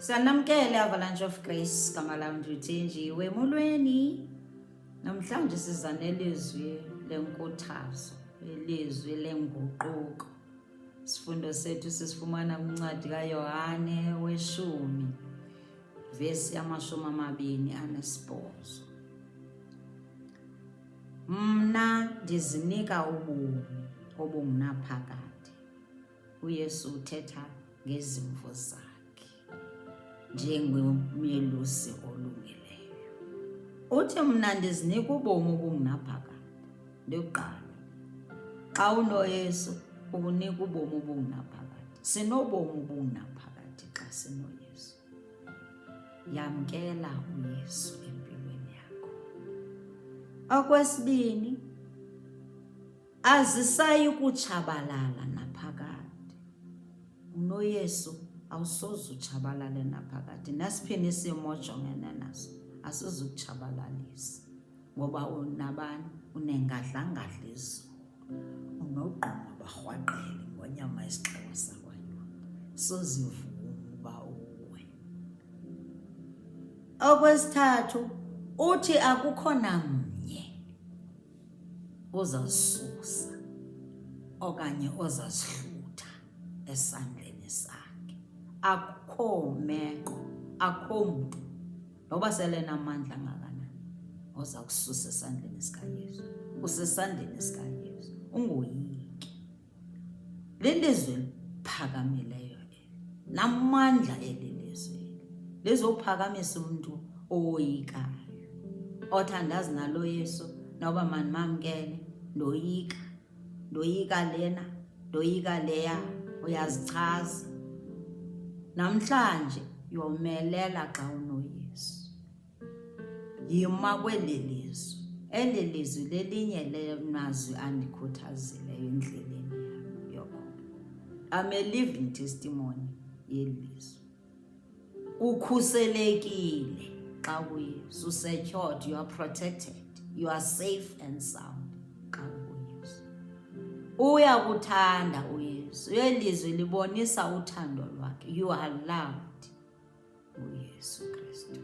Sanamkele Avalanche of Grace, gama lam ndiThenjiwe. Molweni. Namhlanje siza nelizwi lenkuthazo, ilizwi lenguquko. Isifundo sethu sisifumana kwincwadi kaYohane weshumi, vesi yama-28. Mna ndizinika ubomi obungunaphakade. UYesu uthetha ngezimvu zakhe njengomelusi olungileyo. Uthi mna ndizinika ubomi obungunaphakade. Ndokuqala, xa unoYesu ukunika ubomi obungunaphakade. Sinobomi obungunaphakade xa sinoYesu. Yamkela uYesu empilweni yakho. Okwesibini, azisayi kutshabalala naphakade. UnoYesu awusoze utshabalale naphakade. Nasiphini isimo ojongene naso asizukutshabalalisa ngoba unabani? Unengadlangadla izulu, unogquma barhwaqele ngonyama isixeko sakwaYuda. Sozivuma uba uwe. Okwesithathu, uthi akukho namnye ozazisusa okanye ozazihlutha esandleni sakhe. Akukho meko, akukho mntu noba sele namandla angakanani oza kususa esandleni sikaYesu. Usesandleni sikaYesu, ungoyiki. Lilizwi eliphakamileyo eli, namandla eli lizwi eli lizophakamisa umntu owoyikayo, othi andazi nalo Yesu noba mandimamkele, ndoyika, ndoyika lena, ndoyika leya. Uyazichaza namhlanje, yomelela xa unoYesu. Yima kweli lizwi. Eli lizwi lelinye lemazwi andikhuthazileyo endleleni yam yokholo. I'm a living testimony yeli lizwi. Ukhuselekile xa kuYesu, usecured, you are protected, you are safe and sound xa kuYesu. Uyakuthanda uYesu. Eli lizwi libonisa uthando lwakhe. You are loved uYesu Kristu.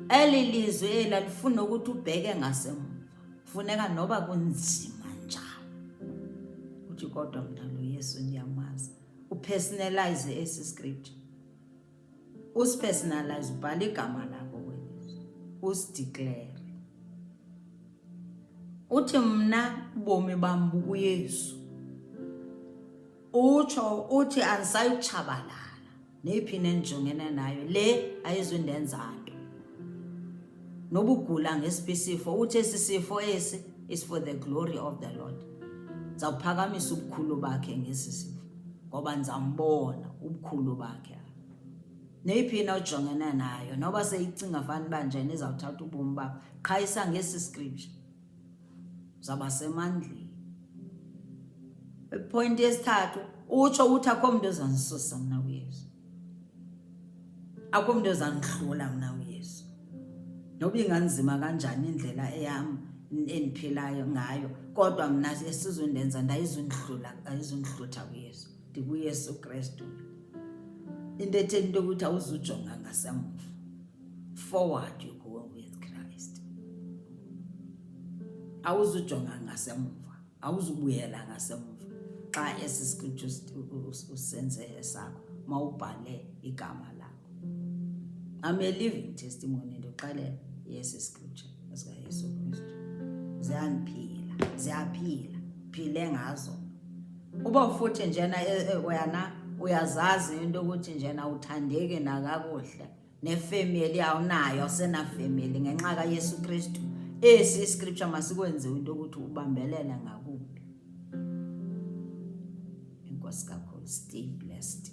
Eli lizwi eli alifuni ukuthi ubheke ngasemva, funeka noba kunzima njani uthi kodwa mna lo Yesu ndiyamazi. Upersonalize esi scripture, usipersonalize, ubhale igama lakho kwelizwi, usideclare, uthi mna ubomi bam bukuYesu. Utsho uthi andisayi kutshabalala, neyiphi nendijongene nayo le ayizundenza nto. Nobugula ngesiphi isifo, uthi esi sifo esi is for the glory of the Lord. Ndizawuphakamisa ubukhulu bakhe ngesi sifo ngoba ndizambona ubukhulu bakhe. Neyiphi na ojongene nayo, noba seyicinga fani uba njani izawuthatha ubomi bakho, qhayisa ngesi scripture, uzawuba semandleni. Ipointi yesithathu, utsho uthi akho mntu ozandisusa mna kuYesu, akho mntu ozandihlula mna kuYesu, noba inganzima kanjani indlela eyam endiphilayo ngayo, kodwa mna esizundenza ndayizundihlula, ayizundihlutha kuYesu. NdikuYesu Kristu. Into ethetha into yokuthi awuzujonga ngasemva, forward you go with Christ. Awuzujonga ngasemva, awuzubuyela ngasemva xa esi scripture usenze esakho, mawubhale igama lakho. I'm a living testimony, ndixelela yesi scripture esikaYesu Kristu. Ziyandiphila, ziyaphila, phile ngazo. Uba futhi njena wena uyazazi into yokuthi njena uthandeki nakakuhle, nefemeli awunayo, awusenafemeli ngenxa kaYesu Kristu, esi iscripture masikwenze into yokuthi ubambelele ngakumbi. Enkosi kakhulu. Stay blessed.